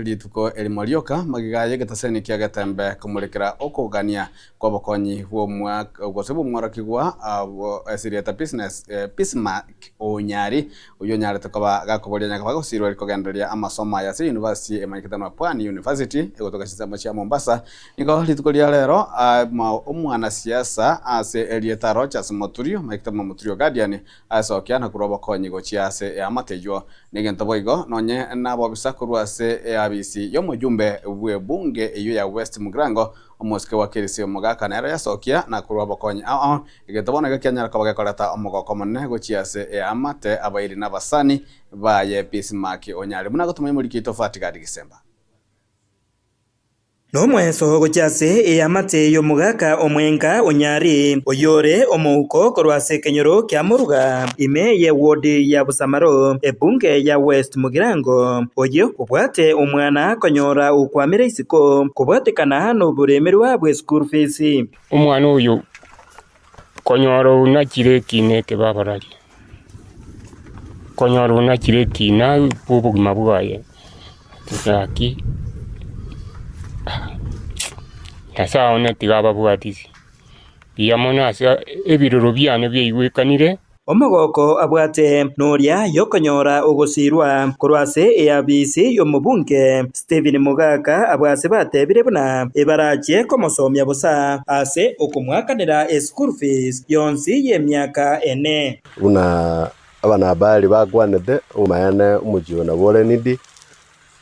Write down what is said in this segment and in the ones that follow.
Rituko erimo rioka magega y'egetaseni kia Getembe komorekera okogania kw'obokonyi bw'omwaka gose bw'omworokigwa ase erieta Business Bismark Onyari oyio onyarete koba gakoboria nyakaba gosirwa rikogendereria amasomo aye ase university emanyekete buna Pwani University egotoka chinsemo chia Mombasa. Nigo rituko ria rero omwanasiasa ase erieta Rodgers Moturi omanyekete buna Moturi o Guardian Asokia na korwa obokonyi gochia ase eamate eyio. Negento boigo nonye nabobisa korwa ase eabisi y'omojumbe bw'ebunge eyio ya West Mugirango, omosike wa Kirisi Omogaka nero yasokia na korwa obokonyi ao ao. Egento bono iga kianyara koba gekoreta omogoko omonene gochia ase eamate, abairi na abasani baye Bismark Onyari buna agotomanya omoriki oito Fatgard Gisemba. Nomweso gochia ase eamate y'omogaka omwenga o Nyari, oyore omouko korwa ase ekenyoro kia Moruga, ime y'ewodi ya Busamaro, ebunge ya West Mugirango, oyio obwate omwana konyora okwamire isiko kobwatekana noboremerwa bwe school fees. Omwana oyo konyora onachire ekiina eke babararia, konyora onachire ekiina bw'obogima bwaye. Gaki Nyasae one tiga ababwatisi buya mono ase ebiroro biane biaigwekanire. Omogoko abwate noria yokonyora ogosirwa korwa ase eabisi y'omobunge Stephen Mogaka abwo ase batebire buna ebarachie komosomia bosa ase okomwakanera eschool fees yonsi y'emiaka ene. Buna Abanahabari bakwanete, Obomaene omochie oyo nabo ore needy,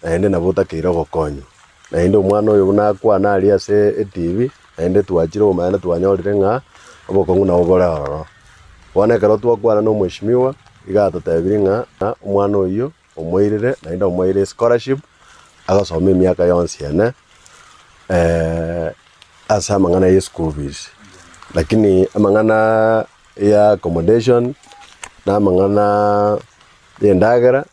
naende nabo otakeire ogokonywa. Naende omwana oyo buna akwana aria ase etibi, naende twachire obomaene twanyorire ng'a obokong'u nabo bore ororo. Bono ekero twakwana na omweshimiwa, iga atotebirie ng'a omwana oyio omoirire naende omoeire escholarship, agosoma emiaka yonsi ene ase amang'ana ya eschool fees. Lakini amang'ana ya accommodation, na amang'ana ya endagera,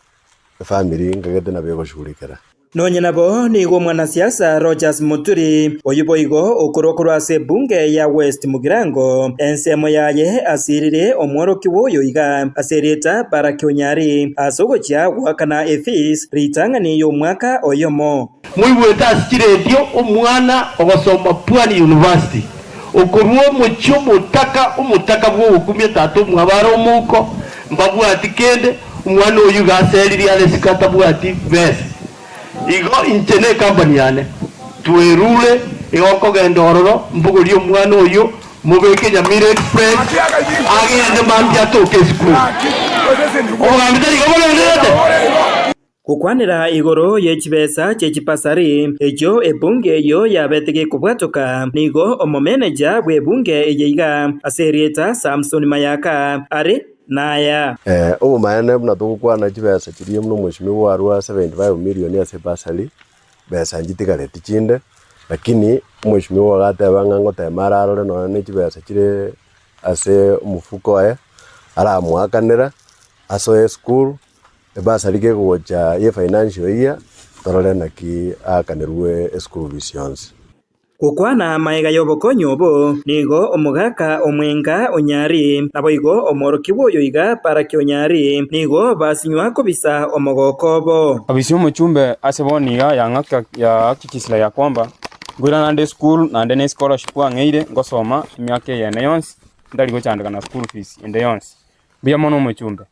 efamiri nkagete nabo egoshughulikera. Nonye nabo, nigo omwanasiasa Rodgers Muturi, oyio boigo okorwa korwa ase ebunge ya West Mugirango, ensemo yaye asirire omworokigwa oyo iga ase erieta Baraki Onyari ase ogochia goakana efees ritang'ani y'omwaka oyomo. Moigwete ase chiredio omwana ogosoma Pwani University okorua omochie omotaka omotaka bw'ogokumia tata omwabo are omouko mbabwati kende omwana oyio iga aseririe are isiko atabwati besa igo inche ne ecompany yane twerure igo nkogenda ororo mbogorie omwana oyio mobeke Nyamira Express agende mambia atoke esukuru obogambi tari igo bogendererete. Gokwanera igoro ye chibesa chie chipasari echio ebunge eyio yabete gekobwatoka, nigo omomeneja bw'ebunge eye iga ase erieta Samson Mayaka are naya. Obomaene buna togokwana chibesa chiria buna omweshimiwa arwa 75 million ase ebasari, besa nchitigareti chinde, lakini omweshimiwa agateba ng'a ngotema ararore nonya ne chibesa chire ase omofuko oye, aramoakanera asoe esukuru. Ebasari kegocha ye financial year torore naki aakanerwe eschool fees yonsi. Gokwana magega y'obokonyi obo, nigo omogaka omwenga Onyari, naboigo omworokigwa oyo iga Baraki Onyari, nigo basinywa kobisa omogoko obo. Ofisi y'omochumbe ase bono iga yang'akikisire ya kwamba nkoirana nde esukuru naende ne scholarship ang'eire ngosoma emiaka eye ene yonsi ntari gochandeka na school fees ende yonsi. Mbuya mono omochumbe.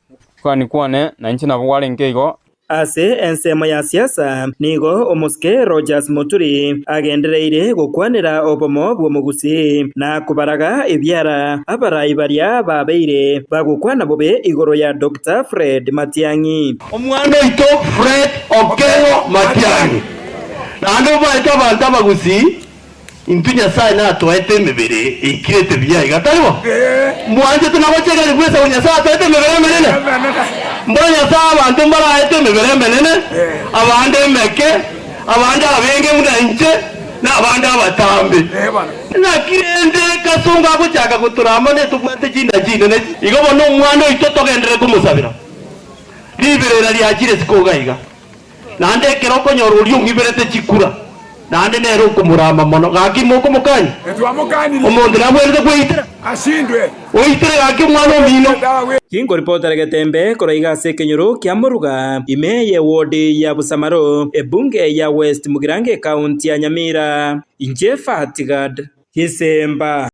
Kogania kwane na inche nabo gwarenge igo. Ase ensemo ya siasa, nigo omosike Rodgers Muturi agendereire gokwanera obomo bw'omogusii na kobaraga ebiara abarai baria babeire bagokwana bobe igoro ya Doctor Fred Matiang'i. Omwana oito Fred Okengo Matiang'i naende obaete abanto abagusii. Intwe Nyasae natoete emebere eikirete buya iga, tari bo? Mwanchete na gochia karibu esabu Nyasae atoete emebere emenene? Mboro Nyasae abanto mbaraete emebere emenene, abande emeke, abande abenge buna inche, na abande abatambe. Naki rende kasongo agochaka gotorama netobwate chinda chinene, igo bono omwana oito togenderere komosabera. Riberera riachire isiko iga iga. Naende ekero okonyora oria ong'iberete chikura. Naende nere okomorama mono. Gaki mokomokania? Omonto nabwenerete kweitera? Oitere gaki omwana omino. Ginkoripotera Getembe korwa iga ase ekenyoro kia Moruga, ime ye ward ya Busamaro, ebunge ya West Mugirango ekaunti ya Nyamira. Inche Fatigad Gisemba.